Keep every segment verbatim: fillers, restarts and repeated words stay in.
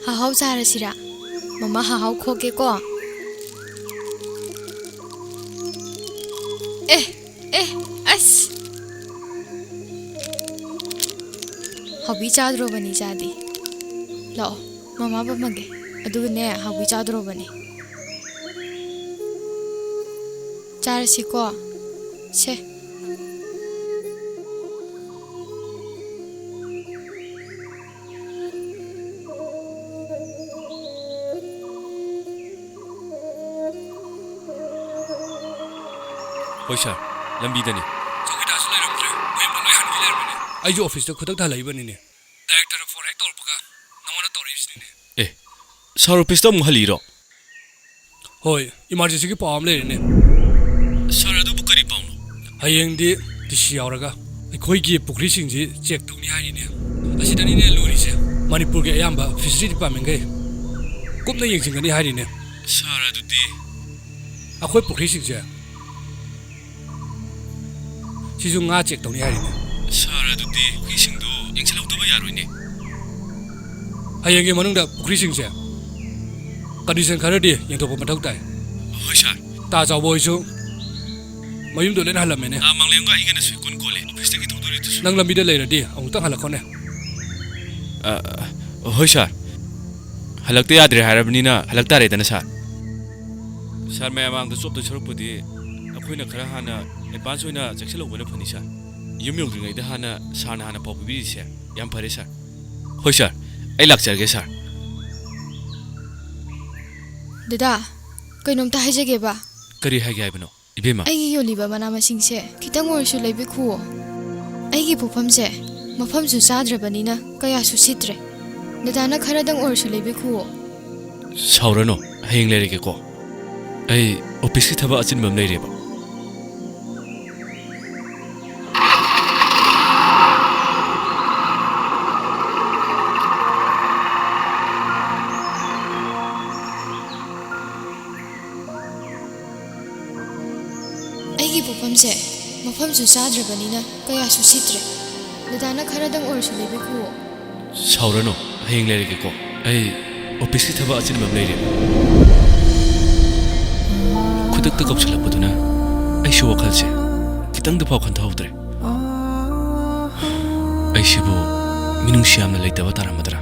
ꯍꯥꯍꯥꯎ ꯆꯥꯔꯁꯤꯔꯥ? ꯃꯃꯥ ꯍꯥꯍꯥꯎ ꯈꯣꯛꯀꯦꯀꯣ꯫ ꯑꯦ, ꯑꯦ, ꯑꯁ! ꯍꯥꯎꯕꯤ ꯆꯥꯗ꯭ꯔꯣꯕꯅꯤ ꯆꯥꯗꯤ꯫ ꯂꯥꯛꯑꯣ, ꯃꯃꯥ ꯄꯝꯃꯒꯦ꯫ ꯑꯗꯨꯒꯅꯦ, ꯍꯥꯎꯕꯤ ꯆꯥꯗ꯭ꯔꯣꯕꯅꯤ꯫ ꯆꯥꯔꯁꯤꯀꯣ꯫ ꯁꯦ꯫ ꯍꯣꯏ ꯁꯥꯔ, ꯂꯝꯕꯤꯗꯅꯤ꯫ ꯆꯧꯀꯤꯗꯥꯔꯁꯨ ꯂꯩꯔꯝꯗ꯭ꯔꯦ, ꯃꯌꯨꯝꯗ ꯂꯣꯏ ꯍꯟꯈꯤ ꯂꯩꯔꯝꯃꯦꯅꯦ꯫ ꯑꯩꯁꯨ ꯑꯣꯐꯤꯁꯇ ꯈꯨꯗꯛꯇ ꯍꯜꯂꯛꯏꯕꯅꯤꯅꯦ꯫ ꯗꯥꯏꯔꯦꯛꯇꯔꯅ ꯐꯣꯟ ꯍꯦꯛ ꯇꯧꯔꯛꯄꯒ ꯅꯉꯣꯟꯗ ꯇꯧꯔꯛꯏꯁꯤꯅꯤꯅꯦ꯫ ꯑꯦ, ꯁꯥꯔ ꯑꯣꯐꯤꯁꯇ ꯑꯃꯨꯛ ꯍꯜꯂꯤꯔꯣ? ꯍꯣꯏ, ꯏꯃꯥꯔꯖꯦꯟꯁꯤꯒꯤ ꯄꯥꯎ ꯑꯃ ꯂꯩꯔꯦꯅꯦ꯫ ꯁꯥꯔ, ꯑꯗꯨꯕꯨ ꯀꯔꯤ ꯄꯥꯎꯅꯣ? ꯍꯌꯦꯡꯗꯤ ꯗꯤ ꯁꯤ ꯌꯥꯎꯔꯒ ꯑꯩꯈꯣꯏꯒꯤ ꯄꯨꯈ꯭ꯔꯤꯁꯤꯡꯁꯤ ꯆꯦꯛ ꯇꯧꯅꯤ ꯍꯥꯏꯔꯤꯅꯦ꯫ ꯑꯁꯤꯗꯅꯤꯅꯦ ꯂꯨꯔꯤꯁꯦ꯫ ꯃꯅꯤꯄꯨꯔꯒꯤ ꯑꯌꯥꯝꯕ ꯐꯤꯁꯔꯤ ꯗꯤꯄꯥꯔꯠꯃꯦꯟꯈꯩ ꯀꯨꯞꯅ ꯌꯦꯡꯁꯤꯟꯒꯅꯤ ꯍꯥꯏꯔꯤꯅꯦ꯫ ꯁꯥꯔ, ꯑꯗꯨꯗꯤ ꯑꯩꯈꯣꯏ ꯄꯨꯈ꯭ꯔꯤꯁꯤꯡꯁꯦ ꯁꯤꯁꯨ ꯉꯥ ꯆꯦꯛ ꯇꯧꯅꯤ ꯍꯥꯏꯔꯤꯅꯦ꯫ ꯁꯥꯔ, ꯑꯗꯨꯗꯤ ꯄꯨꯈ꯭ꯔꯤꯁꯤꯡꯗꯣ ꯌꯦꯡꯁꯤꯜꯍꯧꯗꯕ ꯌꯥꯔꯣꯏꯅꯦ꯫ ꯍꯌꯦꯡꯒꯤ ꯃꯅꯨꯡꯗ ꯄꯨꯈ꯭ꯔꯤꯁꯤꯡꯁꯦ ꯀꯟꯗꯤꯁꯟ ꯈꯔꯗꯤ ꯌꯦꯡꯊꯣꯛꯄ ꯃꯊꯧ ꯇꯥꯏ꯫ ꯍꯣꯏ, ꯁꯥꯔ꯫ ꯇꯥ ꯆꯥꯎꯕ ꯍꯣꯏꯁꯨ ꯃꯌꯨꯝꯗ ꯂꯣꯏꯅ ꯍꯜꯂꯝꯃꯦꯅꯦ꯫ ꯑꯥ, ꯃꯥꯡꯂꯦꯝꯒ ꯑꯩꯒꯅꯁꯨ ꯏꯀꯣꯟ ꯀꯣꯜꯂꯤ꯫ ꯑꯣꯐꯤꯁꯇꯒꯤ ꯊꯣꯛꯇꯣꯔꯤꯗꯨꯁꯨ꯫ ꯅꯪ ꯂꯝꯕꯤꯗ ꯂꯩꯔꯗꯤ ꯑꯃꯨꯛꯇꯪ ꯍꯜꯂꯛꯈꯣꯅꯦ꯫ ꯑ, ꯍꯣꯏ, ꯁꯥꯔ꯫ ꯍꯜꯂꯛꯇ ꯌꯥꯗ꯭ꯔꯦ ꯍꯥꯏꯔꯕꯅꯤꯅ ꯍꯜꯂꯛ ꯇꯥꯔꯦꯗꯅ, ꯁꯥꯔ꯫ ꯁꯥꯔ, ꯃꯌꯥꯝ ꯃꯥꯡꯗ ꯆꯣꯞꯇꯣꯏ ꯁꯔꯨꯛꯄꯨꯗꯤ ꯑꯩꯈꯣꯏꯅ ꯈꯔ ꯍꯥꯟꯅ ꯑꯦꯗꯚꯥꯟꯁ ꯑꯣꯏꯅ ꯆꯦꯛꯁꯤꯜꯍꯧꯕꯅ ꯐꯅꯤ, ꯁꯥꯔ꯫ ꯌꯨꯝ ꯌꯧꯗ꯭ꯔꯤꯉꯩꯗ ꯍꯥꯟꯅ ꯁꯥꯔꯅ ꯍꯥꯟꯅ ꯄꯥꯎ ꯄꯤꯕꯤꯔꯤꯁꯦ ꯌꯥꯝ ꯐꯔꯦ, ꯁꯥꯔ꯫ ꯍꯣꯏ, ꯁꯥꯔ꯫ ꯑꯩ ꯂꯥꯛꯆꯔꯒꯦ, ꯁꯥꯔ꯫ ꯗꯗꯥ, ꯀꯩꯅꯣꯝꯇ ꯍꯥꯏꯖꯒꯦꯕ꯫ ꯀꯔꯤ ꯍꯥꯏꯒꯦ ꯍꯥꯏꯕꯅꯣ, ꯏꯕꯦꯝꯃ? ꯑꯩꯒꯤ ꯌꯣꯜꯂꯤꯕ ꯃꯅꯥ ꯃꯁꯤꯡꯁꯦ ꯈꯤꯇꯪ ꯑꯣꯏꯔꯁꯨ ꯂꯩꯕꯤꯈꯨꯋꯣ꯫ ꯑꯩꯒꯤ ꯄꯣꯠꯐꯝꯁꯦ ꯃꯐꯝꯁꯨ ꯆꯥꯗ꯭ꯔꯕꯅꯤꯅ ꯀꯌꯥꯁꯨ ꯁꯤꯠꯇ꯭ꯔꯦ꯫ ꯗꯗꯥꯅ ꯈꯔꯗꯪ ꯑꯣꯏꯔꯁꯨ ꯂꯩꯕꯤꯈꯨꯋꯣ꯫ ꯁꯥꯎꯔꯅꯨ, ꯍꯌꯦꯡ ꯂꯩꯔꯒꯦꯀꯣ꯫ ꯑꯩ ꯑꯣꯐꯤꯁꯀꯤ ꯊꯕꯛ ꯑꯆꯤꯟꯕ ꯑꯃ ꯂꯩꯔꯦꯕ꯫ ꯑꯩꯒꯤ ꯄꯣꯠꯐꯝꯁꯦ ꯃꯐꯝꯁꯨ ꯆꯥꯗ꯭ꯔꯕꯅꯤꯅ ꯀꯌꯥꯁꯨ ꯁꯤꯠꯇ꯭ꯔꯦ꯫ ꯗꯗꯥꯅ ꯈꯔꯗꯪ ꯑꯣꯏꯔꯁꯨ ꯂꯩꯕꯤꯈꯨꯋꯣ꯫ ꯁꯥꯎꯔꯅꯨ, ꯍꯌꯦꯡ ꯂꯩꯔꯒꯦꯀꯣ꯫ ꯑꯩ ꯑꯣꯐꯤꯁꯀꯤ ꯊꯕꯛ ꯑꯆꯤꯟꯕ ꯑꯃ ꯂꯩꯔꯦ꯫ ꯈꯨꯗꯛꯇ ꯀꯧꯁꯤꯜꯂꯛꯄꯗꯨꯅ ꯑꯩꯁꯨ ꯋꯥꯈꯜꯁꯦ ꯈꯤꯇꯪꯗ ꯐꯥꯎ ꯈꯟꯊꯍꯧꯗ꯭ꯔꯦ꯫ ꯑꯩꯁꯤꯕꯨ ꯃꯤꯅꯨꯡꯁꯤ ꯌꯥꯝꯅ ꯂꯩꯇꯕ ꯇꯥꯔꯝꯃꯗ꯭ꯔꯥ?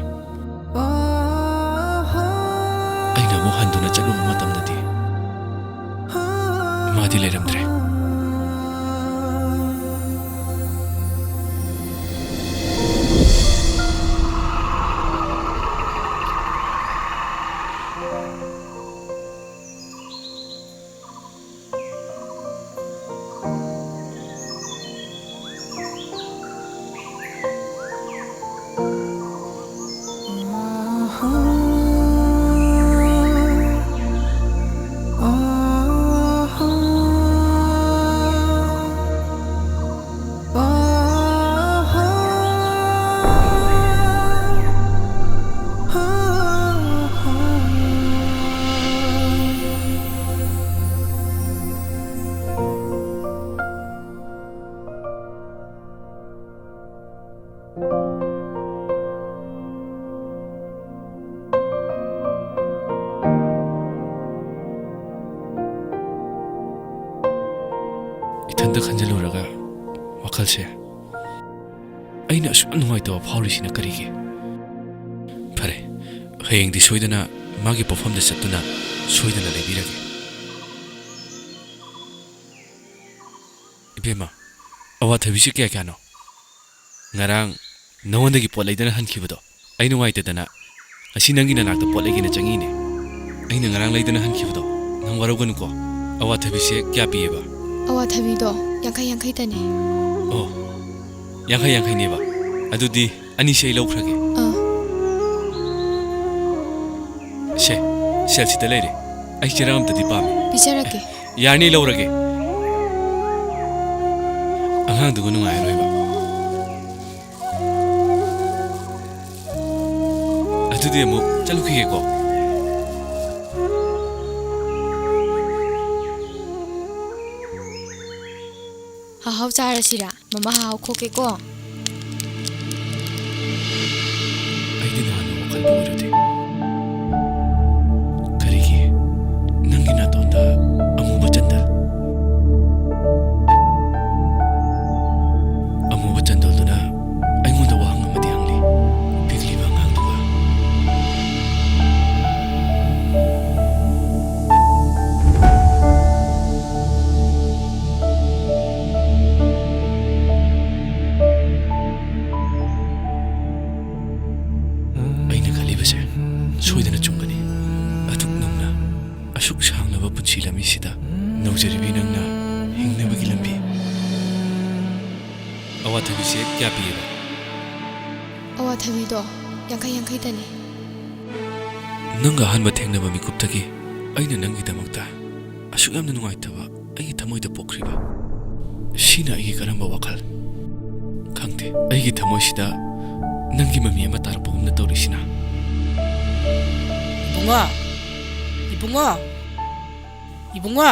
ꯑꯩꯅ ꯑꯃꯨꯛ ꯍꯟꯗꯨꯅ ꯆꯠꯂꯨꯕ ꯃꯇꯝꯗꯗꯤ ꯃꯥꯗꯤ ꯂꯩꯔꯝꯗ꯭ꯔꯦ꯫ ꯏꯊꯟꯇ ꯈꯟꯖꯤꯜꯂꯨꯔꯒ ꯋꯥꯈꯜꯁꯦ ꯑꯩꯅ ꯑꯁꯨꯛ ꯌꯥꯝ ꯅꯨꯡꯉꯥꯏꯇꯕ ꯐꯥꯎꯔꯤꯁꯤꯅ ꯀꯔꯤꯒꯤ? ꯐꯔꯦ, ꯍꯌꯦꯡꯗꯤ ꯁꯣꯏꯗꯅ ꯃꯥꯒꯤ ꯄꯣꯠꯐꯝꯗ ꯆꯠꯇꯨꯅ ꯁꯣꯏꯗꯅ ꯂꯩꯕꯤꯔꯒꯦ꯫ ꯏꯕꯦꯝꯃ, ꯑꯋꯥꯊꯕꯤꯁꯤ ꯀꯌꯥ ꯀꯌꯥꯅꯣ? ꯉꯔꯥꯡ ꯅꯉꯣꯟꯗꯒꯤ ꯄꯣꯠ ꯂꯩꯗꯅ ꯍꯟꯈꯤꯕꯗꯣ, ꯑꯩ ꯅꯨꯡꯉꯥꯏꯇꯗꯅ ꯉꯁꯤ ꯅꯪꯒꯤ ꯅꯅꯥꯛꯇ ꯄꯣꯠ ꯂꯩꯒꯦꯅ ꯆꯪꯉꯤꯅꯦ꯫ ꯑꯩꯅ ꯉꯔꯥꯡ ꯂꯩꯗꯅ ꯍꯟꯈꯤꯕꯗꯣ, ꯅꯪ ꯋꯥꯔꯧꯒꯅꯨꯀꯣ꯫ ꯑꯋꯥꯊꯕꯤꯁꯦ ꯀꯌꯥ ꯄꯤꯌꯦꯕ? ꯑꯋꯥꯊꯕꯤꯗꯣ ꯌꯥꯡꯈꯩ ꯌꯥꯡꯈꯩꯇꯅꯦ꯫ ꯑꯣ, ꯌꯥꯡꯈꯩ ꯌꯥꯡꯈꯩꯅꯦꯕ꯫ ꯑꯗꯨꯗꯤ ꯑꯅꯤꯁꯦ ꯑꯩ ꯂꯧꯈ꯭ꯔꯒꯦ꯫ ꯑꯥ꯫ ꯁꯦ, ꯁꯦꯜꯁꯤꯗ ꯂꯩꯔꯦ꯫ ꯑꯩ ꯆꯦꯔꯪ ꯑꯝꯇꯗꯤ ꯄꯥꯝꯃꯦ꯫ ꯄꯤꯖꯔꯛꯀꯦ꯫ ꯌꯥꯔꯅꯤ, ꯂꯧꯔꯒꯦ꯫ ꯑꯉꯥꯡꯗꯨꯒ ꯅꯨꯡꯉꯥꯏꯔꯔꯣꯏꯕ꯫ ꯑꯗꯨꯗꯤ ꯑꯃꯨꯛ ꯆꯠꯂꯨꯈꯤꯒꯦꯀꯣ꯫ ꯍꯥꯍꯥꯎ ꯆꯥꯔꯁꯤꯔꯥ? ꯃꯃꯥ ꯍꯥꯍꯥꯎ ꯈꯣꯛꯀꯦꯀꯣ꯫ ꯑꯩꯗꯤ ꯅꯍꯥꯟ ꯅꯣꯡꯃ ꯑꯣꯏꯔꯨꯗꯦ꯫ ꯀꯔꯤꯒꯤ? ꯅꯪꯒꯤ ꯅꯥꯇꯣꯟꯗ ꯑꯃꯨꯕ ꯆꯟꯗꯜ, ꯑꯃꯨꯕ ꯆꯟꯗꯜꯗꯨꯅ ꯑꯩꯉꯣꯟꯗ ꯋꯥꯍꯪ ꯑꯃꯗꯤ ꯍꯪꯂꯤ, ꯄꯤꯛꯂꯤꯕ ꯑꯉꯥꯡꯗꯨꯒ꯫ ꯑꯩꯅ ꯈꯜꯂꯤꯕꯁꯦ ꯁꯣꯏꯗꯅ ꯆꯨꯝꯒꯅꯤ꯫ ꯑꯗꯨꯛ ꯅꯧꯅ, ꯑꯁꯨꯛ ꯁꯥꯡꯂꯕ ꯄꯨꯟꯁꯤ ꯂꯝꯕꯤꯁꯤꯗ ꯅꯧꯖꯔꯤꯕꯤ ꯅꯪꯅ ꯍꯤꯡꯅꯕꯒꯤ ꯂꯝꯕꯤ꯫ ꯑꯋꯥꯊꯕꯤꯁꯦ ꯀꯌꯥ ꯄꯤꯌꯦꯕ? ꯑꯋꯥꯊꯕꯤꯗꯣ ꯌꯥꯡꯈꯩ ꯌꯥꯡꯈꯩꯗꯅꯤ꯫ ꯅꯪꯒ ꯑꯍꯥꯟꯕ ꯊꯦꯡꯅꯕ ꯃꯤꯀꯨꯞꯇꯒꯤ ꯑꯩꯅ ꯅꯪꯒꯤꯗꯃꯛꯇ ꯑꯁꯨꯛ ꯌꯥꯝꯅ ꯅꯨꯡꯉꯥꯏꯇꯕ ꯑꯩꯒꯤ ꯊꯃꯣꯏꯗ ꯄꯣꯛꯈ꯭ꯔꯤꯕ? ꯁꯤꯅ ꯑꯩꯒꯤ ꯀꯔꯝꯕ ꯋꯥꯈꯜ? ꯈꯪꯗꯦ, ꯑꯩꯒꯤ ꯊꯃꯣꯏꯁꯤꯗ ꯅꯪꯒꯤ ꯃꯃꯤ ꯑꯃ ꯇꯥꯔꯛꯄꯒꯨꯝꯅ ꯇꯧꯔꯤꯁꯤꯅ꯫ ꯏꯕꯨꯡꯉꯣ! ꯏꯕꯨꯡꯉꯣ! ꯏꯕꯨꯡꯉꯣ!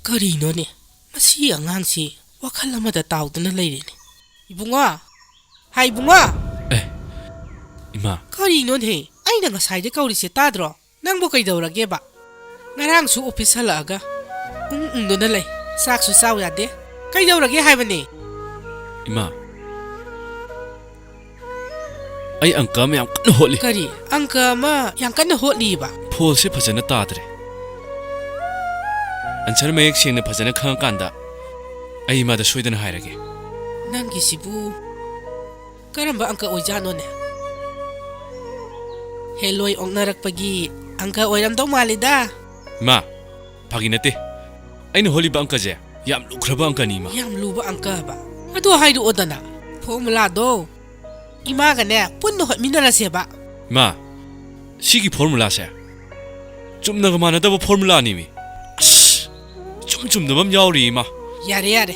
ꯀꯔꯤꯅꯣꯅꯦ? ꯃꯁꯤ ꯑꯉꯥꯡꯁꯤ ꯋꯥꯈꯜ ꯑꯃꯗ ꯇꯥꯎꯗꯨꯅ ꯂꯩꯔꯦꯅꯦ꯫ ꯏꯕꯨꯡꯉꯣ! ꯍꯥꯏ, ꯏꯕꯨꯡꯉꯣ! ꯑꯦ, ꯏꯃꯥ! ꯀꯔꯤꯅꯣꯅꯦ? ꯑꯩꯅ ꯉꯁꯥꯏꯗꯩ ꯀꯧꯔꯤꯁꯦ ꯇꯥꯗ꯭ꯔꯣ? ꯅꯪꯕꯨ ꯀꯩꯗꯧꯔꯒꯦꯕ? ꯉꯔꯥꯡꯁꯨ ꯑꯣꯐꯤꯁ ꯍꯜꯂꯛꯑꯒ ꯎꯪ ꯎꯪꯗꯨꯅ ꯂꯩ꯫ ꯆꯥꯛꯁꯨ ꯆꯥꯎ ꯌꯥꯗꯦ꯫ ꯀꯩꯗꯧꯔꯒꯦ ꯍꯥꯏꯕꯅꯦ? ꯏꯃꯥ, ꯑꯩ ꯑꯪꯀ ꯑꯃ ꯌꯥꯝ ꯀꯟꯅ ꯍꯣꯠꯂꯤ꯫ ꯀꯔꯤ? ꯑꯪꯀ ꯑꯃ ꯌꯥꯝ ꯀꯟꯅ ꯍꯣꯠꯂꯤꯕ? ꯐꯣꯜꯁꯦ ꯐꯖꯅ ꯇꯥꯗ꯭ꯔꯦ꯫ ꯑꯟꯁꯔ ꯃꯌꯦꯛ ꯁꯦꯡꯅ ꯐꯖꯅ ꯈꯪꯉꯀꯥꯟꯗ ꯑꯩ ꯏꯃꯥꯗ ꯁꯣꯏꯗꯅ ꯍꯥꯏꯔꯒꯦ꯫ ꯅꯪꯒꯤꯁꯤꯕꯨ ꯀꯔꯝꯕ ꯑꯪꯀ ꯑꯣꯏꯖꯥꯠꯅꯣꯅꯦ? ꯍꯦꯂꯣꯏ ꯑꯣꯛꯅꯔꯛꯄꯒꯤ ꯑꯪꯀ ꯑꯣꯏꯔꯝꯗꯧ ꯃꯥꯜꯂꯤꯗ꯫ ꯏꯃꯥ, ꯐꯥꯒꯤ ꯅꯠꯇꯦ꯫ ꯑꯩꯅ ꯍꯣꯠꯂꯤꯕ ꯑꯪꯀꯁꯦ ꯌꯥꯝ ꯂꯨꯈ꯭ꯔꯕ ꯑꯪꯀꯅꯤ, ꯏꯃꯥ꯫ ꯌꯥꯝ ꯂꯨꯕ ꯑꯪꯀ ꯍꯥꯏꯕ? ꯑꯗꯨ ꯍꯥꯏꯔꯛꯑꯣꯗꯅ, ꯐꯣꯔꯃꯨꯂꯥꯗꯣ ꯏꯃꯥꯒꯅꯦ ꯄꯨꯟꯅ ꯍꯣꯠꯃꯤꯟꯅꯔꯁꯦꯕ꯫ ꯏꯃꯥ, ꯁꯤꯒꯤ ꯐꯣꯔꯃꯨꯂꯥꯁꯦ ꯆꯨꯝꯅꯒ ꯃꯥꯟꯅꯗꯕ ꯐꯣꯔꯃꯨꯂꯥꯅꯤꯃꯤ꯫ ꯑꯁ, ꯏꯆꯨꯝ ꯆꯨꯝꯗꯕ ꯑꯃ ꯌꯥꯎꯔꯤ, ꯏꯃꯥ꯫ ꯌꯥꯔꯦ, ꯌꯥꯔꯦ꯫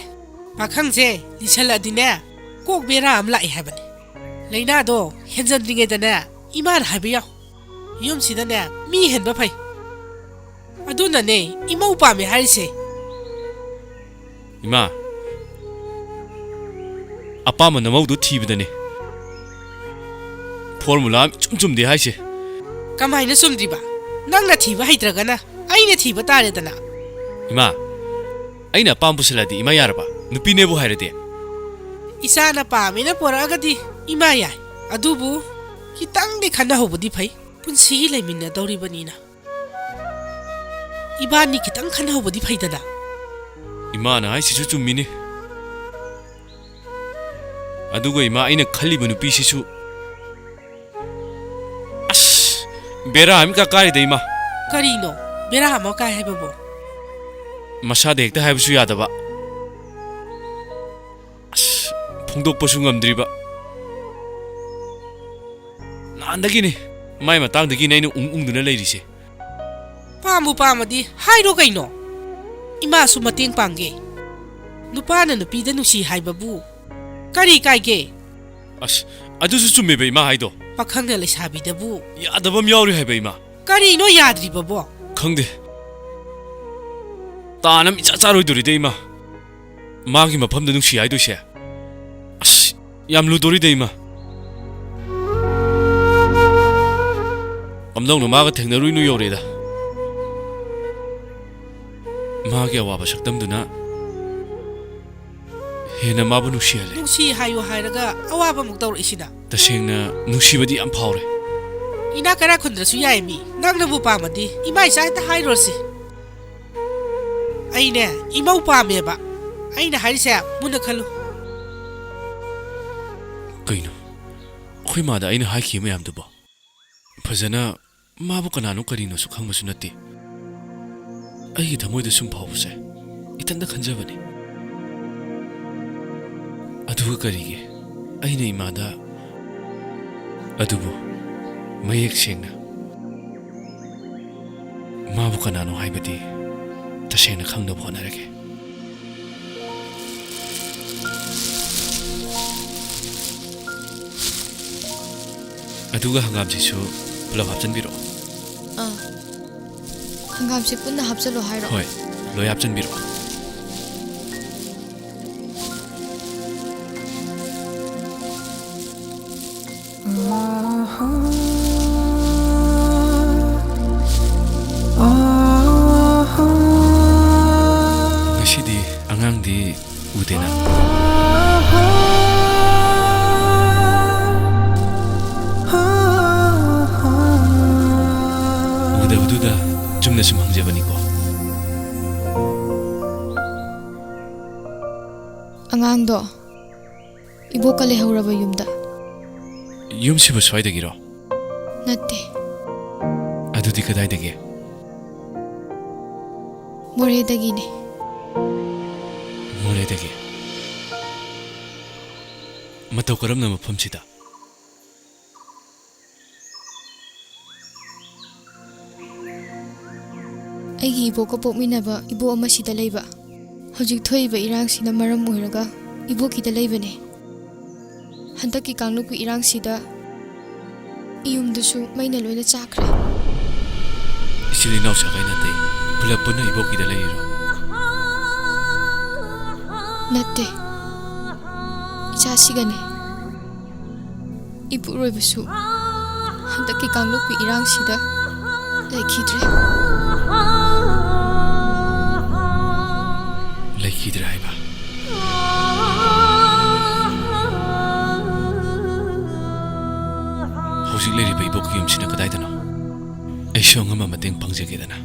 ꯄꯥꯈꯪꯁꯦ ꯂꯤꯁꯜꯂꯛꯑꯗꯤꯅꯦ, ꯀꯣꯛ ꯕꯦꯔꯥ ꯑꯃ ꯂꯥꯛꯑꯦ ꯍꯥꯏꯕꯅꯦ꯫ ꯂꯥꯏꯅꯥꯗꯣ ꯍꯦꯟꯖꯟꯗ꯭ꯔꯤꯉꯩꯗꯅꯦ, ꯏꯃꯥꯅ ꯍꯥꯏꯕ ꯌꯥꯎ꯫ ꯌꯨꯝꯁꯤꯗꯅꯦ, ꯃꯤ ꯍꯦꯟꯕ ꯐꯩ꯫ ꯑꯗꯨꯅꯅꯦ ꯏꯃꯧ ꯄꯥꯝꯃꯦ ꯍꯥꯏꯔꯤꯁꯦ꯫ ꯏꯃꯥ, ꯑꯄꯥꯝꯕ ꯅꯃꯧꯗꯨ ꯊꯤꯕꯗꯅꯦ꯫ ꯐꯣꯔꯃꯨꯂꯥ ꯑꯃ ꯏꯆꯨꯝ ꯆꯨꯝꯗꯦ ꯍꯥꯏꯁꯦ꯫ ꯀꯃꯥꯏꯅ ꯆꯨꯝꯗ꯭ꯔꯤꯕ? ꯅꯪꯅ ꯊꯤꯕ ꯍꯩꯇ꯭ꯔꯒꯅ ꯑꯩꯅ ꯊꯤꯕ ꯇꯥꯔꯦꯗꯅ꯫ ꯏꯃꯥ, ꯑꯩꯅ ꯑꯄꯥꯝꯕ ꯄꯨꯁꯤꯜꯂꯗꯤ ꯏꯃꯥ ꯌꯥꯔꯕ? ꯅꯨꯄꯤꯅꯦꯕꯨ ꯍꯥꯏꯔꯗꯤ? ꯏꯆꯥꯅ ꯄꯥꯝꯃꯦꯅ ꯄꯣꯔꯛꯑꯒꯗꯤ ꯏꯃꯥ ꯌꯥꯏ꯫ ꯑꯗꯨꯕꯨ ꯈꯤꯇꯪꯗꯤ ꯈꯟꯅꯍꯧꯕꯗꯤ ꯐꯩ꯫ ꯄꯨꯟꯁꯤꯒꯤ ꯂꯩꯃꯤꯟꯅꯗꯧꯔꯤꯕꯅꯤꯅ꯫ ꯏꯕꯥꯅꯤ ꯈꯤꯇꯪ ꯈꯟꯅꯍꯧꯕꯗꯤ ꯐꯩꯗꯅ꯫ ꯏꯃꯥꯅ ꯍꯥꯏꯁꯤꯁꯨ ꯆꯨꯝꯃꯤꯅꯦ꯫ ꯑꯗꯨꯒ ꯏꯃꯥ, ꯑꯩꯅ ꯈꯜꯂꯤꯕ ꯅꯨꯄꯤꯁꯤꯁꯨ ꯑꯁ, ꯕꯦꯔꯥ ꯑꯃ ꯏꯀꯥ ꯀꯥꯏꯔꯦꯗ, ꯏꯃꯥ꯫ ꯀꯔꯤꯅꯣ ꯕꯦꯔꯥ ꯑꯃ ꯀꯥꯏ ꯍꯥꯏꯕꯕꯣ? ꯃꯁꯥꯗ ꯍꯦꯛꯇ ꯍꯥꯏꯕꯁꯨ ꯌꯥꯗꯕ, ꯑꯁ, ꯐꯣꯡꯗꯣꯛꯄꯁꯨ ꯉꯝꯗ꯭ꯔꯤꯕ꯫ ꯅꯍꯥꯟꯗꯒꯤꯅꯤ, ꯃꯥꯏ ꯃꯇꯥꯡꯗꯒꯤꯅꯦ ꯑꯩꯅ ꯎꯪ ꯎꯪꯗꯨꯅ ꯂꯩꯔꯤꯁꯦ꯫ ꯄꯥꯝꯕꯨ ꯄꯥꯝꯃꯗꯤ ꯍꯥꯏꯔꯣ ꯀꯩꯅꯣ? ꯏꯃꯥꯁꯨ ꯃꯇꯦꯡ ꯄꯥꯡꯒꯦ꯫ ꯅꯨꯄꯥꯅ ꯅꯨꯄꯤꯗ ꯅꯨꯡꯁꯤ ꯍꯥꯏꯕꯕꯨ ꯀꯔꯤ ꯀꯥꯏꯒꯦ? ꯑꯁ, ꯑꯗꯨꯁꯨ ꯆꯨꯝꯃꯦꯕ ꯏꯃꯥ ꯍꯥꯏꯗꯣ꯫ ꯄꯥꯈꯪꯅ ꯂꯩꯁꯥꯕꯤꯗꯕꯨ ꯌꯥꯗꯕ ꯑꯃ ꯌꯥꯎꯔꯤ ꯍꯥꯏꯕ, ꯏꯃꯥ꯫ ꯀꯔꯤꯅꯣ ꯌꯥꯗ꯭ꯔꯤꯕꯕꯣ? ꯈꯪꯗꯦ꯫ ꯇꯥꯟ ꯑꯃ ꯏꯆꯥ ꯆꯥꯔꯣꯏꯗꯧꯔꯤꯗ, ꯏꯃꯥ꯫ ꯃꯥꯒꯤ ꯃꯐꯝꯗ ꯅꯨꯡꯁꯤ ꯍꯥꯏꯗꯣꯏꯁꯦ꯫ ꯑꯁ, ꯌꯥꯝ ꯂꯨꯗꯣꯔꯤꯗ, ꯏꯃꯥ꯫ ꯀꯝꯗꯧꯅ ꯃꯥꯒ ꯊꯦꯡꯅꯔꯨꯏꯅꯣ ꯌꯧꯔꯦꯗ꯫ ꯃꯥꯒꯤ ꯑꯋꯥꯕ ꯁꯛꯇꯝꯗꯨꯅ ꯍꯦꯟꯅ ꯃꯥꯕꯨ ꯅꯨꯡꯁꯤꯍꯜꯂꯦ꯫ ꯅꯨꯡꯁꯤ ꯍꯥꯏꯌꯨ ꯍꯥꯏꯔꯒ ꯑꯋꯥꯕ ꯑꯃꯨꯛ ꯇꯧꯔꯛꯏꯁꯤꯅ꯫ ꯇꯁꯦꯡꯅ ꯅꯨꯡꯁꯤꯕꯗꯤ ꯌꯥꯝ ꯐꯥꯎꯔꯦ꯫ ꯏꯅꯥꯛ ꯀꯔꯥ ꯈꯨꯟꯗ꯭ꯔꯁꯨ ꯌꯥꯏ ꯃꯤ꯫ ꯅꯪꯅꯕꯨ ꯄꯥꯝꯃꯗꯤ ꯏꯃꯥ ꯏꯆꯥ ꯍꯦꯛꯇ ꯍꯥꯏꯔꯨꯔꯁꯤ꯫ ꯑꯩꯅꯦ, ꯏꯃꯧ ꯄꯥꯝꯃꯦꯕ꯫ ꯑꯩꯅ ꯍꯥꯏꯔꯤꯁꯦ ꯃꯨꯟꯅ ꯈꯜꯂꯨ꯫ ꯀꯩꯅꯣ? ꯑꯩꯈꯣꯏ ꯃꯥꯗ ꯑꯩꯅ ꯍꯥꯏꯈꯤꯕ ꯃꯌꯥꯝꯗꯨꯕꯣ? ꯐꯖꯅ ꯃꯥꯕꯨ ꯀꯅꯥꯅꯣ ꯀꯔꯤꯅꯣꯁꯨ ꯈꯪꯕꯁꯨ ꯅꯠꯇꯦ꯫ ꯑꯩꯒꯤ ꯊꯃꯣꯏꯗ ꯁꯨꯝ ꯐꯥꯎꯕꯁꯦ ꯏꯊꯟꯇ ꯈꯟꯖꯕꯅꯤ꯫ ꯑꯗꯨꯒ ꯀꯔꯤꯒꯤ ꯑꯩꯅ ꯏꯃꯥꯗ? ꯑꯗꯨꯕꯨ ꯃꯌꯦꯛ ꯁꯦꯡꯅ ꯃꯥꯕꯨ ꯀꯅꯥꯅꯣ ꯍꯥꯏꯕꯗꯤ ꯇꯁꯦꯡꯅ ꯈꯪꯅꯕ ꯍꯣꯠꯅꯔꯒꯦ꯫ ꯑꯗꯨꯒ ꯍꯪꯒꯥꯝꯁꯤꯁꯨ ꯄꯨꯂꯞ ꯍꯥꯞꯆꯤꯟꯕꯤꯔꯛꯑꯣ꯫ ꯑꯥ, ꯍꯪꯒꯥꯝꯁꯦ ꯄꯨꯟꯅ ꯍꯥꯞꯆꯜꯂꯣ ꯍꯥꯏꯔꯣ? ꯍꯣꯏ, ꯂꯣꯏ ꯍꯥꯞꯆꯤꯟꯕꯤꯔꯛꯑꯣ꯫ ꯗꯣ, ꯏꯕꯣꯛꯀ ꯂꯩꯍꯧꯔꯕ ꯌꯨꯝꯗ꯫ ꯌꯨꯝꯁꯤꯕꯨ ꯁ꯭ꯋꯥꯏꯗꯒꯤꯔꯣ? ꯅꯠꯇꯦ꯫ ꯑꯗꯨꯗꯤ ꯀꯗꯥꯏꯗꯒꯤ? ꯃꯣꯔꯦꯗꯒꯤꯅꯦ꯫ ꯃꯣꯔꯦꯗꯒꯤ? ꯃꯇꯧ ꯀꯔꯝꯅ ꯃꯐꯝꯁꯤꯗ? ꯑꯩꯒꯤ ꯏꯕꯣꯛꯀ ꯄꯣꯛꯃꯤꯟꯅꯕ ꯏꯕꯣꯛ ꯑꯃ ꯁꯤꯗ ꯂꯩꯕ꯫ ꯍꯧꯖꯤꯛ ꯊꯣꯛꯏꯕ ꯏꯔꯥꯡꯁꯤꯅ ꯃꯔꯝ ꯑꯣꯏꯔꯒ ꯏꯕꯣꯛꯀꯤꯗ ꯂꯩꯕꯅꯦ꯫ ꯍꯟꯗꯛꯀꯤ ꯀꯥꯡꯂꯨꯞꯀꯤ ꯏꯔꯥꯡꯁꯤꯗ ꯌꯨꯝꯗꯨꯁꯨ ꯃꯩꯅ ꯂꯣꯏꯅ ꯆꯥꯛꯈ꯭ꯔꯦ꯫ ꯏꯆꯤꯜ ꯏꯅꯥꯎ ꯁꯥꯒꯩ ꯅꯥꯇꯩ ꯄꯨꯂꯞ ꯄꯨꯟꯅ ꯏꯕꯣꯛꯀꯤꯗ ꯂꯩꯔꯤꯔꯣ? ꯅꯠꯇꯦ, ꯏꯆꯥꯁꯤꯒꯅꯦ꯫ ꯏꯄꯨꯔꯣꯏꯕꯁꯨ ꯍꯟꯗꯛꯀꯤ ꯀꯥꯡꯂꯨꯞꯀꯤ ꯏꯔꯥꯡꯁꯤꯗ ꯂꯩꯈꯤꯗ꯭ꯔꯦ꯫ ꯂꯩꯈꯤꯗ꯭ꯔꯦ ꯍꯥꯏꯕ? ꯍꯧꯖꯤꯛ ꯂꯩꯔꯤꯕ ꯏꯕꯣꯛꯀꯤ ꯌꯨꯝꯁꯤꯅ ꯀꯗꯥꯏꯗꯅꯣ? ꯑꯩꯁꯨ ꯑꯉꯝꯕ ꯃꯇꯦꯡ ꯄꯥꯡꯖꯒꯦꯗꯅ꯫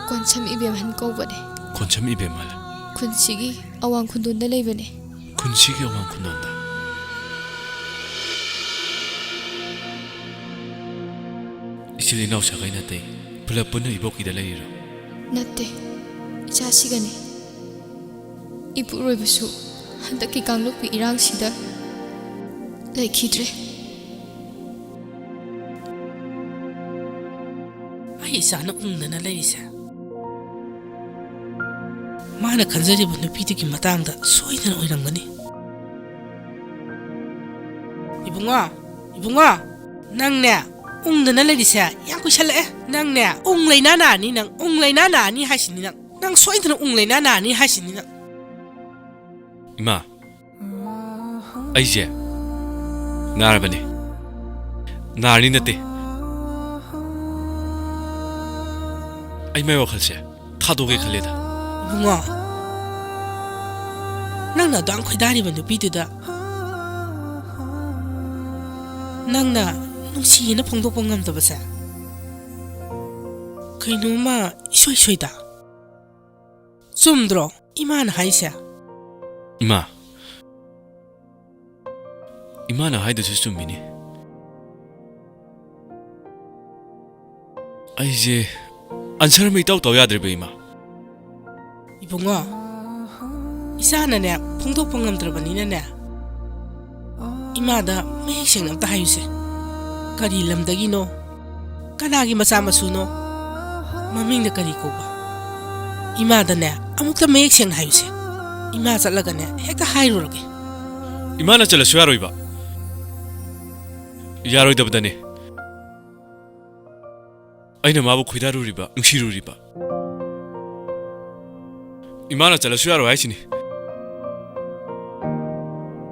ꯀꯣꯟꯁꯝ ꯏꯕꯦꯝꯍꯟ ꯀꯧꯕꯅꯦ꯫ ꯀꯣꯟꯁꯝ ꯏꯕꯦꯝꯍꯜ? ꯈꯨꯟꯁꯤꯒꯤ ꯑꯋꯥꯡ ꯈꯨꯟꯗꯣꯟꯗ ꯂꯩꯕꯅꯦ꯫ ꯈꯨꯟꯁꯤꯒꯤ ꯑꯋꯥꯡ ꯈꯨꯟꯗꯣꯟꯗ? ꯏꯆꯤꯜ ꯏꯅꯥꯎ ꯁꯥꯒꯩ ꯅꯥꯇꯩ ꯄꯨꯂꯞ ꯄꯨꯟꯅ ꯏꯕꯣꯛꯀꯤꯗ ꯂꯩꯔꯤꯔꯣ? ꯅꯠꯇꯦ, ꯏꯆꯥꯁꯤꯒꯅꯤ꯫ ꯏꯄꯨꯔꯣꯏꯕꯁꯨ ꯍꯟꯗꯛꯀꯤ ꯀꯥꯡꯂꯨꯞꯀꯤ ꯏꯔꯥꯡꯁꯤꯗ ꯂꯩꯈꯤꯗ꯭ꯔꯦ꯫ ꯑꯩ ꯏꯆꯥꯅ ꯎꯪꯗꯅ ꯂꯩꯔꯤꯁꯦ, ꯃꯥꯅ ꯈꯟꯖꯔꯤꯕ ꯅꯨꯄꯤꯗꯨꯒꯤ ꯃꯇꯥꯡꯗ ꯁꯣꯏꯗꯅ ꯑꯣꯏꯔꯝꯒꯅꯤ꯫ ꯏꯕꯨꯡꯉꯣ, ꯏꯕꯨꯡꯉꯣ, ꯅꯪꯅꯦ, ꯎꯪꯗꯅ ꯂꯩꯔꯤꯁꯦ ꯌꯥꯝ ꯀꯨꯏꯁꯜꯂꯛꯑꯦ꯫ ꯅꯪꯅꯦ, ꯎꯪ ꯂꯩꯅꯥ ꯅꯥꯅꯤ, ꯅꯪ ꯎꯪ ꯂꯩꯅꯥ ꯅꯥꯅꯤ ꯍꯥꯏꯁꯤꯅꯤ ꯅꯪ꯫ ꯅꯪ ꯁꯣꯏꯗꯅ ꯎꯪ ꯂꯩꯅꯥ ꯅꯥꯅꯤ ꯍꯥꯏꯁꯤꯅꯤ ꯅꯪ꯫ ꯏꯃꯥ, ꯑꯩꯁꯦ ꯅꯥꯔꯕꯅꯦ꯫ ꯅꯥꯔꯅꯤ ꯅꯠꯇꯦ꯫ ꯑꯩ ꯃꯥꯏ ꯋꯥꯈꯜꯁꯦ ꯊꯥꯗꯣꯛꯀꯦ ꯈꯜꯂꯦꯗ꯫ ꯏꯕꯨꯡꯉꯣ, ꯅꯪꯅ ꯑꯗꯨꯌꯥꯝ ꯈꯣꯏꯗꯥꯔꯤꯕ ꯅꯨꯄꯤꯗꯨꯗ ꯅꯪꯅ ꯅꯨꯡꯁꯤꯌꯦꯅ ꯐꯣꯡꯗꯣꯛꯄ ꯉꯝꯗꯕꯁꯦ ꯀꯩꯅꯣꯝꯃ ꯏꯁꯣꯏ ꯁꯣꯏꯗ꯫ ꯆꯨꯝꯗ꯭ꯔꯣ ꯏꯃꯥꯅ ꯍꯥꯏꯁꯦ? ꯏꯃꯥ, ꯏꯃꯥꯅ ꯍꯥꯏꯗꯨꯁꯨ ꯆꯨꯝꯃꯤꯅꯦ꯫ ꯑꯩꯁꯦ answer ꯑꯃ ꯏꯇꯧ ꯇꯧ ꯌꯥꯗ꯭ꯔꯦꯕ, ꯏꯃꯥ꯫ ꯏꯕꯨꯡꯉꯣ, ꯏꯆꯥꯅꯅꯦ ꯐꯣꯡꯗꯣꯛꯄ ꯉꯝꯗ꯭ꯔꯕꯅꯤꯅꯅꯦ, ꯏꯃꯥꯗ ꯃꯌꯦꯛ ꯁꯦꯡꯅ ꯑꯝꯇ ꯍꯥꯏꯌꯨꯁꯦ꯫ ꯀꯔꯤ ꯂꯝꯗꯒꯤꯅꯣ? ꯀꯅꯥꯒꯤ ꯃꯆꯥ ꯃꯁꯨꯅꯣ? ꯃꯃꯤꯡꯅ ꯀꯔꯤ ꯀꯧꯕ? ꯏꯃꯥꯗꯅꯦ ꯑꯃꯨꯛꯇ ꯃꯌꯦꯛ ꯁꯦꯡꯅ ꯍꯥꯏꯌꯨꯁꯦ꯫ ꯏꯃꯥ ꯆꯠꯂꯒꯅꯦ ꯍꯦꯛꯇ ꯍꯥꯏꯔꯨꯔꯒꯦ꯫ ꯏꯃꯥꯅ ꯆꯠꯂꯁꯨ ꯌꯥꯔꯣꯏꯕ꯫ ꯌꯥꯔꯣꯏꯗꯕꯗꯅꯦ꯫ ꯑꯩꯅ ꯃꯥꯕꯨ ꯈꯣꯏꯗꯥꯔꯨꯔꯤꯕ, ꯅꯨꯡꯁꯤꯔꯨꯔꯤꯕ꯫ ꯏꯃꯥꯅ ꯆꯠꯂꯁꯨ ꯌꯥꯔꯣꯏ ꯍꯥꯏꯁꯤꯅꯤ꯫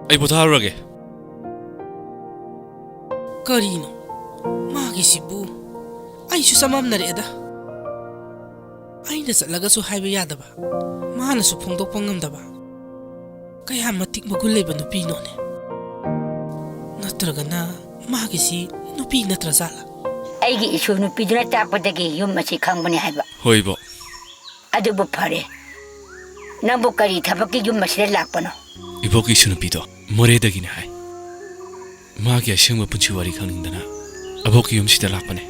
ꯑꯩ ꯄꯣꯊꯥꯔꯨꯔꯒꯦ꯫ ꯀꯔꯤꯅꯣ ꯃꯥꯒꯤꯁꯤꯕꯨ? ꯑꯩꯁꯨ ꯆꯃꯝꯅꯔꯛꯑꯦꯗ꯫ ꯑꯩꯅ ꯆꯠꯂꯒꯁꯨ ꯍꯥꯏꯕ ꯌꯥꯗꯕ, ꯃꯥꯅꯁꯨ ꯐꯣꯡꯗꯣꯛꯄ ꯉꯝꯗꯕ꯫ ꯀꯌꯥ ꯃꯇꯤꯛ ꯃꯒꯨꯟ ꯂꯩꯕ ꯅꯨꯄꯤꯅꯣꯅꯦ? ꯅꯠꯇ꯭ꯔꯒꯅ ꯃꯥꯒꯤꯁꯤ ꯅꯨꯄꯤ ꯅꯠꯇ꯭ꯔꯖꯥꯠꯂꯥ? ꯑꯩꯒꯤ ꯏꯁꯨ ꯅꯨꯄꯤꯗꯨꯅ ꯇꯥꯛꯄꯗꯒꯤ ꯌꯨꯝ ꯑꯁꯤ ꯈꯪꯕꯅꯤ ꯍꯥꯏꯕ꯫ ꯍꯣꯏ, ꯏꯕꯣꯛ꯫ ꯑꯗꯨꯕꯨ ꯐꯔꯦ, ꯅꯪꯕꯨ ꯀꯔꯤ ꯊꯕꯛꯀꯤ ꯌꯨꯝ ꯑꯁꯤꯗ ꯂꯥꯛꯄꯅꯣ? ꯏꯕꯣꯛꯀꯤ ꯏꯁꯨ ꯅꯨꯄꯤꯗꯣ ꯃꯣꯔꯦꯗꯒꯤꯅꯦ ꯍꯥꯏ꯫ ꯃꯥꯒꯤ ꯑꯁꯦꯡꯕ ꯄꯨꯟꯁꯤ ꯋꯥꯔꯤ ꯈꯪꯅꯤꯡꯗꯅ ꯑꯕꯣꯛꯀꯤ ꯌꯨꯝꯁꯤꯗ ꯂꯥꯛꯄꯅꯦ꯫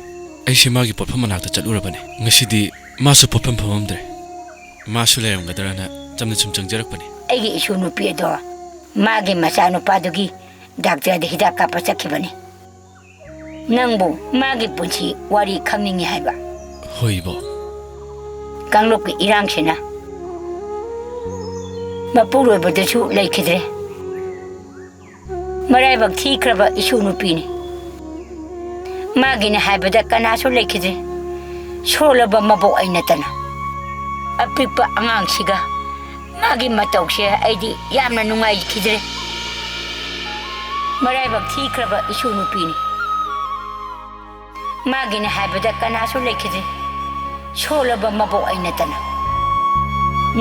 ꯑꯩꯁꯦ ꯃꯥꯒꯤ ꯄꯣꯠꯐꯝ ꯃꯅꯥꯛꯇ ꯆꯠꯂꯨꯔꯕꯅꯦ꯫ ꯉꯁꯤꯗꯤ ꯃꯥꯁꯨ ꯄꯣꯠꯐꯝ ꯐꯝꯃꯝꯗ꯭ꯔꯦ꯫ ꯃꯥꯁꯨ ꯂꯩꯔꯝꯒꯗ꯭ꯔꯅ ꯆꯝꯅ ꯁꯨꯝ ꯆꯪꯖꯔꯛꯄꯅꯦ꯫ ꯑꯩꯒꯤ ꯏꯁꯨ ꯅꯨꯄꯤ ꯑꯗꯣ ꯃꯥꯒꯤ ꯃꯆꯥꯅꯨꯄꯥꯗꯨꯒꯤ ꯗꯥꯛꯇꯔꯗ ꯍꯤꯗꯥꯛ ꯀꯥꯞꯄ ꯆꯠꯈꯤꯕꯅꯤ꯫ ꯅꯪꯕꯨ ꯃꯥꯒꯤ ꯄꯨꯟꯁꯤ ꯋꯥꯔꯤ ꯈꯪꯅꯤꯡꯉꯤ ꯍꯥꯏꯕ꯫ ꯍꯣꯏ, ꯏꯕꯣꯛ꯫ ꯀꯥꯡꯂꯨꯞꯀꯤ ꯏꯔꯥꯡꯁꯤꯅ ꯃꯄꯨꯔꯣꯏꯕꯗꯁꯨ ꯂꯩꯈꯤꯗ꯭ꯔꯦ꯫ ꯃꯔꯥꯏꯕꯛ ꯊꯤꯈ꯭ꯔꯕ ꯏꯁꯨ ꯅꯨꯄꯤꯅꯤ꯫ ꯃꯥꯒꯤꯅꯤ ꯍꯥꯏꯕꯗ ꯀꯅꯥꯁꯨ ꯂꯩꯈꯤꯗ꯭ꯔꯦ, ꯁꯣꯜꯂꯕ ꯃꯕꯣꯛ ꯑꯩ ꯅꯠꯇꯅ꯫ ꯑꯄꯤꯛꯄ ꯑꯉꯥꯡꯁꯤꯒ ꯃꯥꯒꯤ ꯃꯇꯧꯁꯦ ꯑꯩꯗꯤ ꯌꯥꯝꯅ ꯅꯨꯡꯉꯥꯏꯈꯤꯗ꯭ꯔꯦ꯫ ꯃꯔꯥꯏꯕꯛ ꯊꯤꯈ꯭ꯔꯕ ꯏꯁꯨ ꯅꯨꯄꯤꯅꯤ꯫ ꯃꯥꯒꯤꯅꯤ ꯍꯥꯏꯕꯗ ꯀꯅꯥꯁꯨ ꯂꯩꯈꯤꯗ꯭ꯔꯦ, ꯁꯣꯜꯂꯕ ꯃꯕꯣꯛ ꯑꯩ ꯅꯠꯇꯅ꯫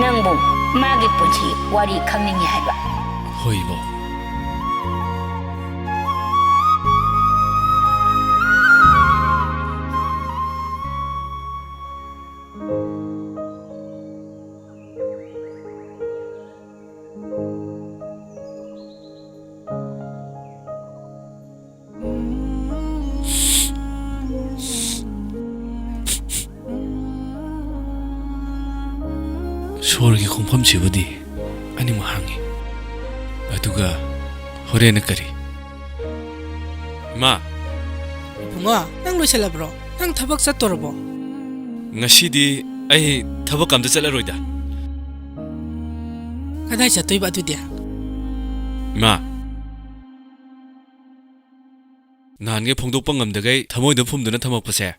ꯅꯪꯕꯨ ꯃꯥꯒꯤ ꯄꯨꯟꯁꯤ ꯋꯥꯔꯤ ꯈꯪꯅꯤꯡꯉꯤ ꯍꯥꯏꯕ꯫ ꯍꯣꯏ, ꯏꯕꯣꯛ꯫ ꯕꯣꯔꯒꯤ ꯈꯣꯡꯐꯝꯁꯤꯕꯨꯗꯤ ꯑꯅꯤꯃꯛ ꯍꯥꯡꯉꯤ꯫ ꯑꯗꯨꯒ ꯍꯣꯔꯦꯟꯅ ꯀꯔꯤ? ꯏꯃꯥ! ꯏꯕꯨꯡꯉꯣ, ꯅꯪ ꯂꯣꯏꯁꯜꯂꯕ꯭ꯔꯣ? ꯅꯪ ꯊꯕꯛ ꯆꯠꯇꯣꯔꯕꯣ? ꯉꯁꯤꯗꯤ ꯑꯩ ꯊꯕꯛ ꯑꯝꯇ ꯆꯠꯂꯔꯣꯏꯗ꯫ ꯀꯗꯥꯏ ꯆꯠꯇꯣꯏꯕ ꯑꯗꯨꯗꯤ? ꯏꯃꯥ, ꯅꯍꯥꯟꯒꯩ ꯐꯣꯡꯗꯣꯛꯄ ꯉꯝꯗꯈꯩ ꯊꯃꯣꯏꯗ ꯐꯨꯝꯗꯨꯅ ꯊꯝꯃꯛꯄꯁꯦ,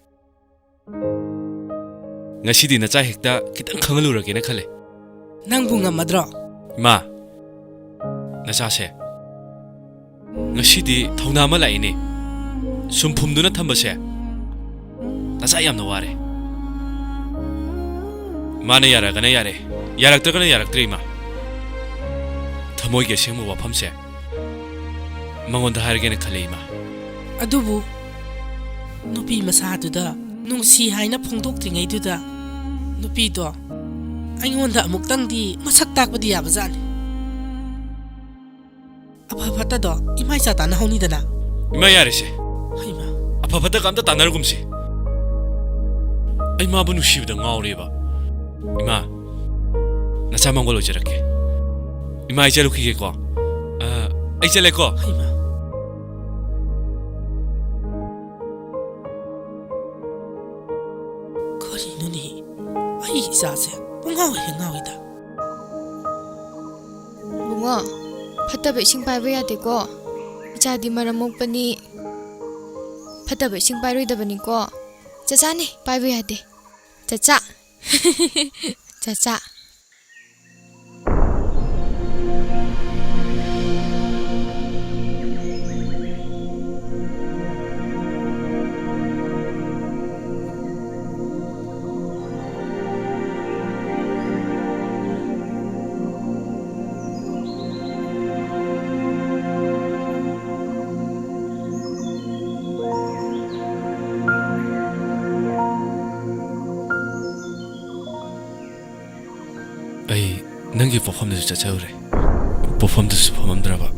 ꯉꯁꯤꯗꯤ ꯅꯆꯥ ꯍꯦꯛꯇ ꯈꯤꯇꯪ ꯈꯪꯍꯜꯂꯨꯔꯒꯦꯅ ꯈꯜꯂꯦ꯫ ꯅꯪꯕꯨ ꯉꯝꯃꯗ꯭ꯔꯣ? ꯏꯃꯥ, ꯅꯆꯥꯁꯦ ꯉꯁꯤꯗꯤ ꯊꯧꯅꯥ ꯑꯃ ꯂꯥꯛꯏꯅꯦ꯫ ꯁꯨꯝ ꯐꯨꯝꯗꯨꯅ ꯊꯝꯕꯁꯦ ꯅꯆꯥ ꯌꯥꯝꯅ ꯋꯥꯔꯦ꯫ ꯃꯥꯅ ꯌꯥꯔꯛꯑꯒꯅ ꯌꯥꯔꯦ, ꯌꯥꯔꯛꯇ꯭ꯔꯒꯅ ꯌꯥꯔꯛꯇ꯭ꯔꯦ, ꯏꯃꯥ꯫ ꯊꯃꯣꯏꯒꯤ ꯑꯁꯦꯡꯕ ꯋꯥꯐꯝꯁꯦ ꯃꯉꯣꯟꯗ ꯍꯥꯏꯔꯒꯦꯅ ꯈꯜꯂꯦ, ꯏꯃꯥ꯫ ꯑꯗꯨꯕꯨ ꯅꯨꯄꯤ ꯃꯁꯥꯗꯨꯗ ꯅꯨꯡꯁꯤ ꯍꯥꯏꯅ ꯐꯣꯡꯗꯣꯛꯇ꯭ꯔꯤꯉꯩꯗꯨꯗ ꯅꯨꯄꯤꯗꯣ ꯑꯩꯉꯣꯟꯗ ꯑꯃꯨꯛꯇꯪꯗꯤ ꯃꯁꯛ ꯇꯥꯛꯄꯗꯤ ꯌꯥꯕꯖꯥꯠꯅꯤ꯫ ꯑꯐ ꯐꯠꯇꯗꯣ ꯏꯃꯥ ꯏꯆꯥ ꯇꯥꯟꯅꯍꯧꯅꯤꯗꯅ꯫ ꯏꯃꯥ, ꯌꯥꯔꯦꯁꯦ꯫ ꯍꯩꯃꯥ꯫ ꯑꯐ ꯐꯠꯇꯒ ꯑꯝꯇ ꯇꯥꯟꯅꯔꯒꯨꯝꯁꯤ꯫ ꯑꯩ ꯃꯥꯕꯨ ꯅꯨꯡꯁꯤꯕꯗ ꯉꯥꯎꯔꯦꯕ꯫ ꯏꯃꯥ, ꯅꯆꯥ ꯃꯪꯒꯣꯜ ꯑꯣꯏꯖꯔꯛꯀꯦ꯫ ꯏꯃꯥ, ꯑꯩ ꯆꯠꯂꯨꯈꯤꯒꯦꯀꯣ꯫ ꯑ, ꯑꯩ ꯆꯠꯂꯦꯀꯣ꯫ ꯍꯩꯃꯥ꯫ ꯀꯔꯤꯅꯣꯅꯦ? ꯑꯩ ꯏꯆꯥꯁꯦ ꯄꯨꯡꯉꯥꯎ ꯍꯦꯛ ꯉꯥꯎꯏꯗ꯫ ꯕꯨꯡꯉꯣ, ꯐꯠꯇꯕ ꯏꯁꯤꯡ ꯄꯥꯏꯕ ꯌꯥꯗꯦꯀꯣ꯫ ꯏꯆꯥꯗꯤ ꯃꯔꯝ ꯃꯣꯛꯄꯅꯤ꯫ ꯐꯠꯇꯕ ꯏꯁꯤꯡ ꯄꯥꯏꯔꯣꯏꯗꯕꯅꯤꯀꯣ꯫ ꯆꯆꯥꯅꯦ, ꯄꯥꯏꯕ ꯌꯥꯗꯦ꯫ ꯆꯆꯥ꯫ ꯆꯆꯥ꯫ ꯑꯩ ꯅꯪꯒꯤ ꯄꯣꯛꯐꯝꯗꯁꯨ ꯆꯠꯆꯔꯨꯔꯦ꯫ ꯄꯣꯛꯐꯝꯗꯨꯁꯨ ꯐꯝꯃꯝꯗ꯭ꯔꯕ꯫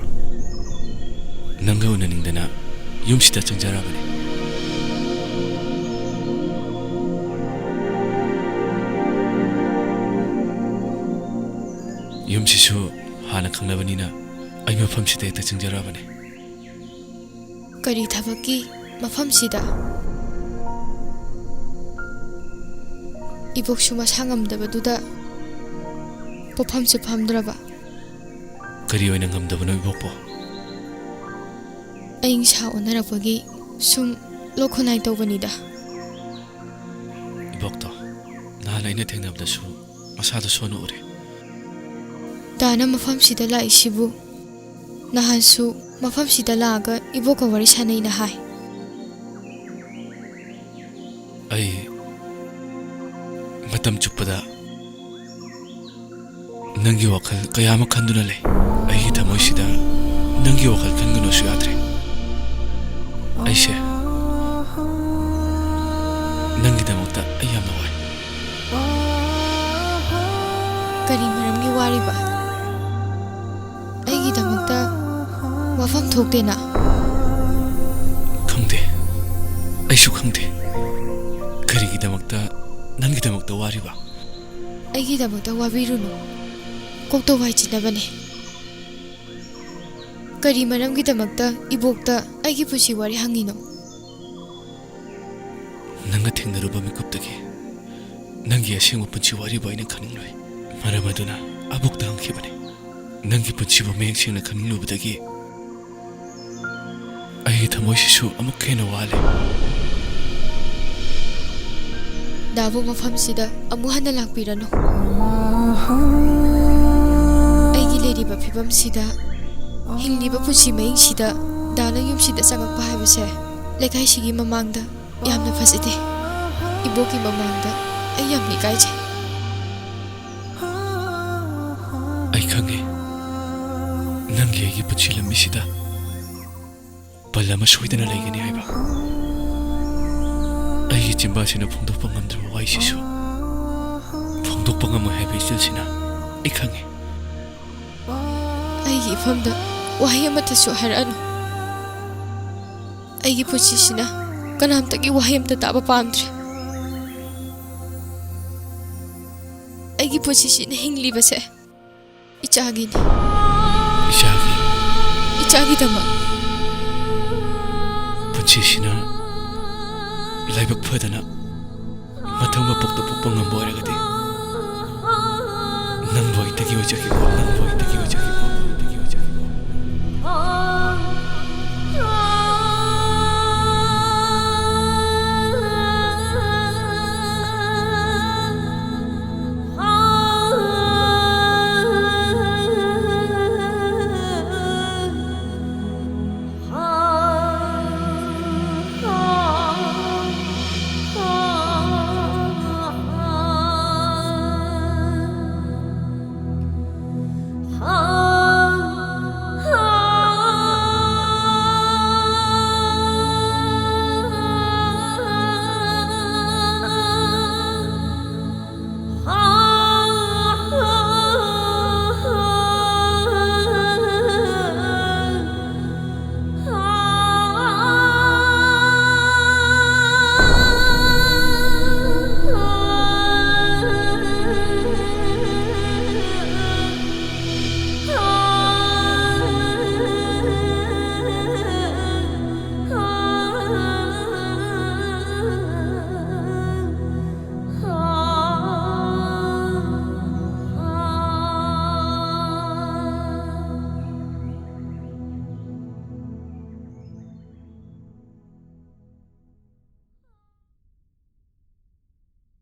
ꯅꯪꯒ ꯎꯅꯅꯤꯡꯗꯅ ꯌꯨꯝꯁꯤꯗ ꯆꯪꯖꯔꯕꯅꯤ꯫ ꯌꯨꯝꯁꯤꯁꯨ ꯍꯥꯟꯅ ꯈꯪꯅꯕꯅꯤꯅ ꯑꯩ ꯃꯐꯝꯁꯤꯗ ꯍꯦꯛꯇ ꯆꯪꯖꯔꯛꯑꯕꯅꯦ꯫ ꯀꯔꯤ ꯊꯕꯛꯀꯤ ꯃꯐꯝꯁꯤꯗ? ꯏꯕꯣꯛꯁꯨ ꯃꯁꯥ ꯉꯝꯗꯕꯗꯨꯗ ꯄꯣꯠꯐꯝꯁꯨ ꯐꯝꯗ꯭ꯔꯕ꯫ ꯀꯔꯤ ꯑꯣꯏꯅ ꯉꯝꯗꯕꯅꯣ ꯏꯕꯣꯛꯄꯣ? ꯑꯏꯪ ꯑꯁꯥ ꯑꯣꯟꯅꯔꯛꯄꯒꯤ ꯁꯨꯝ ꯂꯣꯛ ꯈꯨꯅꯥꯏ ꯇꯧꯕꯅꯤꯗ꯫ ꯏꯕꯣꯛꯇꯣ ꯅꯍꯥꯟ ꯑꯩꯅ ꯊꯦꯡꯅꯕꯗꯁꯨ ꯃꯁꯥꯗꯣ ꯁꯣꯟꯅ ꯎꯔꯦ꯫ ꯗꯥꯅ ꯃꯐꯝꯁꯤꯗ ꯂꯥꯛꯏꯁꯤꯕꯨ ꯅꯍꯥꯟꯁꯨ ꯃꯐꯝꯁꯤꯗ ꯂꯥꯛꯑꯒ ꯏꯕꯣꯛꯀ ꯋꯥꯔꯤ ꯁꯥꯟꯅꯩꯅ ꯍꯥꯏ꯫ ꯑꯩ ꯃꯇꯝ ꯆꯨꯞꯄꯗ ꯅꯪꯒꯤ ꯋꯥꯈꯜ ꯀꯌꯥ ꯑꯃ ꯈꯟꯗꯨꯅ ꯂꯩ꯫ ꯑꯩꯒꯤ ꯊꯃꯣꯏꯁꯤꯗ ꯅꯪꯒꯤ ꯋꯥꯈꯜ ꯈꯟꯒꯅꯨꯁꯨ ꯌꯥꯗ꯭ꯔꯦ꯫ ꯑꯩꯁꯦ ꯅꯪꯒꯤꯗꯃꯛꯇ ꯑꯩ ꯌꯥꯝꯅ ꯋꯥꯏ꯫ ꯀꯔꯤ ꯃꯔꯝꯒꯤ ꯋꯥꯔꯤꯕ? ꯑꯩꯒꯤꯗꯃꯛꯇ ꯋꯥꯐꯝ ꯊꯣꯛꯇꯦꯅ? ꯈꯪꯗꯦ, ꯑꯩꯁꯨ ꯈꯪꯗꯦ꯫ ꯀꯔꯤꯒꯤꯗꯃꯛꯇ ꯅꯪꯒꯤꯗꯃꯛꯇ ꯋꯥꯔꯤꯕ? ꯑꯩꯒꯤꯗꯃꯛꯇ ꯋꯥꯕꯤꯔꯨꯅꯨ꯫ ꯀꯣꯛꯇ ꯋꯥꯏ ꯆꯤꯟꯅꯕꯅꯦ꯫ ꯀꯔꯤ ꯃꯔꯝꯒꯤꯗꯃꯛꯇ ꯏꯕꯣꯛꯇ ꯑꯩꯒꯤ ꯄꯨꯟꯁꯤ ꯋꯥꯔꯤ ꯍꯪꯉꯤꯅꯣ? ꯅꯪꯒ ꯊꯦꯡꯅꯔꯨꯕ ꯃꯤꯀꯨꯞꯇꯒꯤ ꯅꯪꯒꯤ ꯑꯁꯦꯡꯕ ꯄꯨꯟꯁꯤ ꯋꯥꯔꯤꯕꯨ ꯑꯩꯅ ꯈꯪꯅꯤꯡꯂꯨꯏ꯫ ꯃꯔꯝ ꯑꯗꯨꯅ ꯑꯕꯣꯛꯇ ꯍꯪꯈꯤꯕꯅꯤ꯫ ꯅꯪꯒꯤ ꯄꯨꯟꯁꯤꯕꯨ ꯃꯌꯦꯛ ꯁꯦꯡꯅ ꯈꯪꯅꯤꯡꯂꯨꯕꯗꯒꯤ ꯑꯩꯒꯤ ꯊꯃꯣꯏꯁꯤꯁꯨ ꯑꯃꯨꯛ ꯍꯦꯟꯅ ꯋꯥꯂꯦ꯫ ꯗꯥꯕꯨ ꯃꯐꯝꯁꯤꯗ ꯑꯃꯨꯛ ꯍꯟꯅ ꯂꯥꯛꯄꯤꯔꯅꯨ꯫ ꯑꯩꯒꯤ ꯂꯩꯔꯤꯕ ꯐꯤꯕꯝꯁꯤꯗ, ꯍꯤꯡꯂꯤꯕ ꯄꯨꯟꯁꯤ ꯃꯍꯤꯡꯁꯤꯗ ꯗꯥꯅ ꯌꯨꯝꯁꯤꯗ ꯆꯪꯉꯛꯄ ꯍꯥꯏꯕꯁꯦ ꯂꯩꯀꯥꯏꯁꯤꯒꯤ ꯃꯃꯥꯡꯗ ꯌꯥꯝꯅ ꯐꯖꯗꯦ꯫ ꯏꯕꯣꯛꯀꯤ ꯃꯃꯥꯡꯗ ꯑꯩ ꯌꯥꯝꯅ ꯏꯀꯥꯏꯖꯩ꯫ ꯑꯩ ꯈꯪꯉꯦ, ꯅꯪꯒꯤ ꯑꯩꯒꯤ ꯄꯨꯟꯁꯤ ꯂꯝꯕꯤꯁꯤꯗ ꯄꯜ ꯑꯃ ꯁꯣꯏꯗꯅ ꯂꯩꯒꯅꯤ ꯍꯥꯏꯕ꯫ ꯑꯩꯒꯤ ꯆꯤꯟꯕꯥꯜꯁꯤꯅ ꯐꯣꯡꯗꯣꯛꯄ ꯉꯝꯗ꯭ꯔꯕ ꯋꯥꯍꯩꯁꯤꯁꯨ ꯐꯣꯡꯗꯣꯛꯄ ꯉꯝꯃꯣꯏ ꯍꯥꯏꯕ ꯏꯆꯤꯜꯁꯤꯅ ꯑꯩ ꯈꯪꯉꯤ꯫ ꯑꯩꯒꯤ ꯏꯐꯝꯗ ꯋꯥꯍꯩ ꯑꯃꯠꯇꯁꯨ ꯍꯥꯏꯔꯛꯑꯅꯨ꯫ ꯑꯩꯒꯤ ꯄꯨꯟꯁꯤꯁꯤꯅ ꯀꯅꯥꯝꯇꯒꯤ ꯋꯥꯍꯩ ꯑꯃꯠꯇ ꯇꯥꯕ ꯄꯥꯝꯗ꯭ꯔꯦ꯫ ꯑꯩꯒꯤ ꯄꯨꯟꯁꯤꯁꯤꯅ ꯍꯤꯡꯂꯤꯕꯁꯦ ꯏꯆꯥꯒꯤꯅꯤ꯫ ꯏꯆꯥꯒꯤ ꯏꯆꯥꯒꯤꯗꯃꯛ꯫ ꯄꯨꯟꯁꯤꯁꯤꯅ ꯂꯥꯏꯕꯛ ꯐꯗꯅ ꯃꯊꯪ ꯃꯄꯣꯛꯇ ꯄꯣꯛꯄ ꯉꯝꯕ ꯑꯣꯏꯔꯒꯗꯤ, ꯅꯪꯕꯨ ꯑꯩ ꯇꯒꯤ ꯑꯣꯏꯖꯒꯦꯀꯣ, ꯅꯪꯕꯨ꯫